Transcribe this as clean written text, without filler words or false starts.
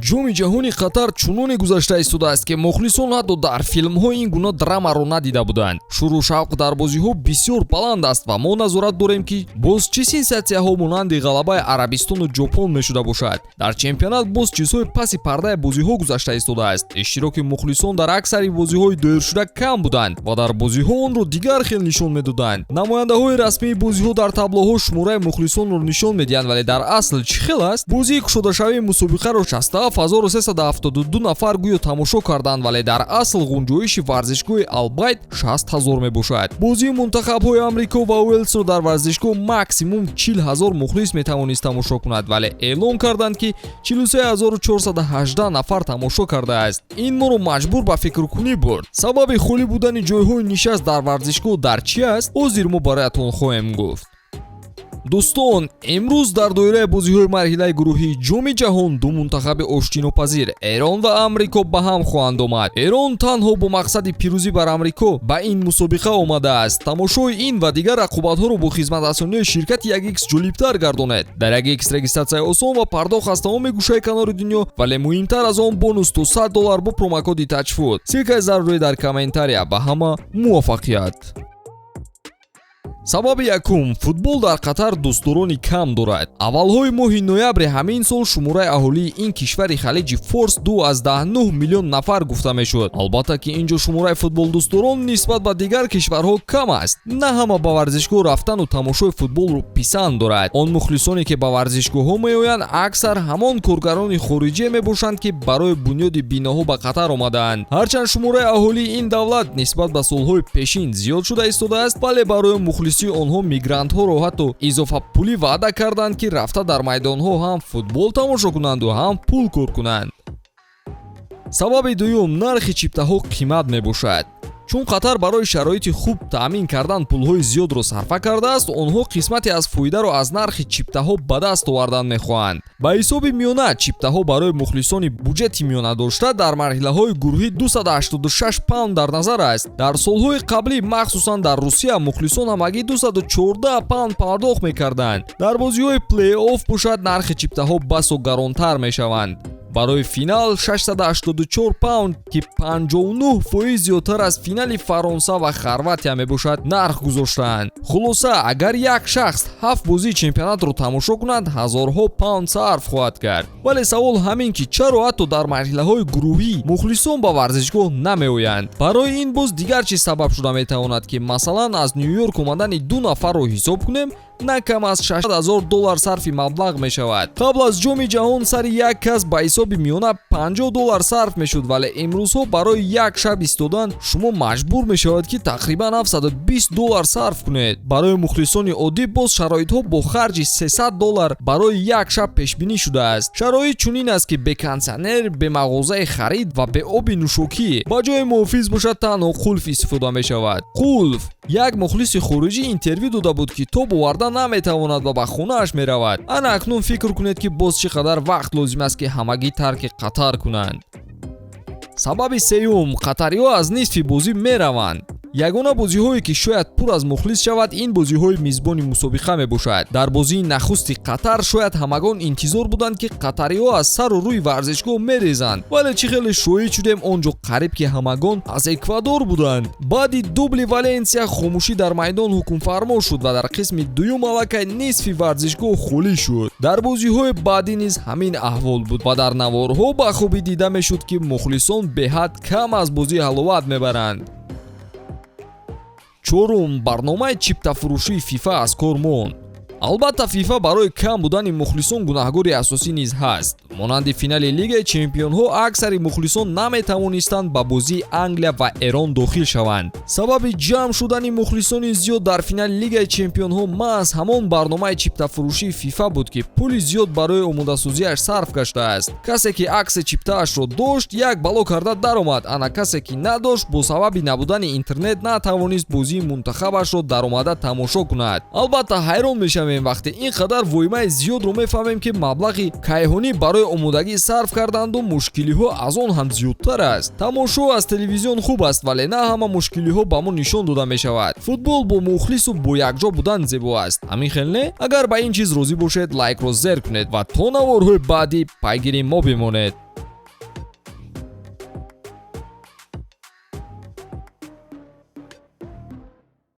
Ҷоми ҷаҳони Қатар чуноне гузашта истодааст, ки мухлисон ҳатто дар филмҳо ин гуна драмаро надида буданд. Шӯру шавқ дар бозиҳо бисёр баланд аст ва мо назорат дорем, ки боз чӣ сенсатсияҳо монанди ғалабаи Арабистону Ҷопон мешуда бошад. Дар чемпионат боз чизҳои паси пардаи бозиҳо гузашта истодааст. Иштироки мухлисон дар аксари бозиҳои доиршуда кам буданд ва дар бозиҳо онро дигар хел нишон медоданд. Намояндаҳои расмии бозиҳо дар таблоҳо шумораи мухлисонро нишон медиҳанд, вале дар асл чӣ хел аст? Бозии кушодашавии мусобиқаро 67 372 нафар гӯё тамошо карданд, вале дар асл ғунҷоиши варзишгоҳи Албайт 60 ҳазор мебошад. Бозии мунтахабҳои Амрико ва Уэлсро дар варзишгоҳ максимум 40 ҳазор мухлис метавонист тамошо кунад, вале эълон карданд, ки 43 418 нафар тамошо кардааст. Ин моро маҷбур ба фикркунӣ бурд. Сабаби холӣ будани ҷойҳои нишаст дар варзишгоҳ дар чӣ аст? Ҳозир мо бароятон хоҳем гуфт. Дӯстон, имрӯз дар доираи бозиҳои марҳилаи гурӯҳии Ҷоми ҷаҳон ду мунтахаби оштинопазир, Эрон ва Амрико, ба ҳам хоҳанд омад. Эрон танҳо бо мақсади пирӯзӣ бар Амрико ба ин мусобиқа омадааст. Тамошои ин ва дигар рақобатҳоро бо хизматрасонии ширкати 1X ҷолибтар гардонед. Дар 1X регистратсияи осон ва пардохт аз тамоми гӯшаи канори дунё, вале муҳимтар аз он, бонус то 100 доллар бо промокоди ТАҶФУТ. Ссылкаи зарурӣ дар комментария. Ба ҳама муваффақият! Сабаби якум: футбол дар Қатар дӯстдорони кам дорад. Аввалҳои моҳи ноябри ҳамин сол шумораи аҳолии ин кишвари Халиҷи Форс 2,9 миллион нафар гуфта мешуд. Албатта, ки ин ҷо шумораи футболдӯстдорон нисбат ба дигар кишварҳо кам аст. На ҳама ба варзишгоҳ рафтану тамошои футболро писанд дорад. Он мухлисоне, ки ба варзишгоҳҳо меоянд, аксар ҳамон коргарони хориҷие мебошанд, ки барои бунёди биноҳо ба Қатар омадаанд. Ҳарчанд шумораи аҳолии ин давлат нисбат ба солҳои пешин зиёд шуда истодааст, вале барои мухлисии онҳо мигрантҳоро ҳатто изофапулӣ ваъда карданд, ки рафта дар майдонҳо ҳам футбол тамошо кунанду, ҳам пул кор кунанд. Сабаби дуюм: нархи чиптаҳо қимат мебошад. Чун Қатар барои шароити хуб таъмин кардан пулҳои зиёдро сарфа кардааст, онҳо қисмате аз фоидаро аз нархи чиптаҳо ба даст овардан мехоҳанд. Ба ҳисоби миёна, чиптаҳо барои мухлисони буҷети миёна дошта дар марҳилаҳои гурӯҳӣ 286 паунд дар назар аст. Дар солҳои қаблӣ, махсусан дар Русия, мухлисон ҳамагӣ 214 паунд пардохт мекарданд. Дар бозиҳои плей-офф бошад, нархи чиптаҳо басо гаронтар мешаванд. Барои финал 684 паунд, ки 59% зиёдтар аз финали Фаронса ва Хорватия мебошад, нарх гузоштаанд. Хулоса, агар як шахс ҳафт бозии чемпионатро тамошо кунад, ҳазорҳо паунд сарф хоҳад кард. Вале савол ҳамин, ки чаро ҳатто дар марҳилаҳои гурӯҳӣ мухлисон ба варзишгоҳ намеоянд? Барои ин боз дигар чиз сабаб шуда метавонад, ки масалан, аз Ню-Йорк омадани ду нафарро ҳисоб кунем, на кам аз 600 ҳазор доллар сарфи маблағ мешавад. Қабл аз Ҷоми ҷаҳон сари як кас ба ҳисоби миёна 50 доллар сарф мешуд, вале имрӯзҳо барои як шаб истодан шумо маҷбур мешавад, ки тақрибан 720 доллар сарф кунед. Барои мухлисони оддӣ боз шароитҳо бо харҷи 300 доллар барои як шаб пешбинӣ шудааст. Шароит чунин аст, ки бе кондитсионер, бе мағозаи харид ва бе оби нӯшокӣ. Ба ҷои муҳофиз бошад, танҳо қулф истифода мешавад, қулф. Як мухлиси хориҷӣ интервю дода буд, ки тоб оварда наметавонад ва ба хонааш меравад. Ана акнун фикр кунед, ки боз чӣ қадар вақт лозим аст, ки ҳамагӣ тарки Қатар кунанд. Сабаби сеюм: қатариҳо аз нисфи бозӣ мераванд. Ягона бозиҳое, ки шояд пур аз мухлис шавад, ин бозиҳои мизбони мусобиқа мебошад. Дар бозии нахусти Қатар шояд ҳамагон интизор буданд, ки қатариҳо аз сару рӯи варзишгоҳ мерезанд, вале чӣ хеле шоҳид шудем, он ҷо қариб ки ҳамагон аз Эквадор буданд. Баъди дубли Валенсия хомӯшӣ дар майдон ҳукмфармо шуд ва дар қисми дуюм аллакай нисфи варзишгоҳ холӣ шуд. Дар бозиҳои баъдӣ низ ҳамин аҳвол буд ва дар наворҳо ба хубӣ дида мешуд, ки мухлисон беҳад кам аз бозӣ ҳаловат мебаранд. Чорум: барномаи чиптафурӯшии ФИФА аз кор монд. Албатта, ФИФА барои кам будани мухлисон гунаҳгори асосӣ низ ҳаст. Монанди финали Лигаи чемпионҳо, аксари мухлисон наметавонистанд ба бозии Англия ва Эрон дохил шаванд. Сабаби ҷамъ шудани мухлисони зиёд дар финали Лигаи чемпионҳо маҳз ҳамон барномаи чиптафурӯшии ФИФА буд, ки пули зиёд барои омодасозиаш сарф гаштааст. Касе ки акси чиптаашро дошт, як бало карда даромад, ана касе ки надошт, бо сабаби набудани интернет натавонист бозии мунтахабашро даромада тамошо кунад. Албатта, ҳайрон мешавем. мешавем, вақте ин қадар воҳимаи зиёдро мефаҳмем, ки маблағи кайҳонӣ барои омодагӣ сарф карданду мушкилиҳо аз он ҳам зиёдтар аст. Тамошо аз телевизион хуб аст, вале на ҳама мушкилиҳо ба мо нишон дода мешавад. Футбол бо мухлису бо якҷо будан зебо аст, ҳамин хел не? Агар ба ин чиз розӣ бошед, лайкро зер кунед ва то наворҳои баъдӣ пайгири мо бимонед.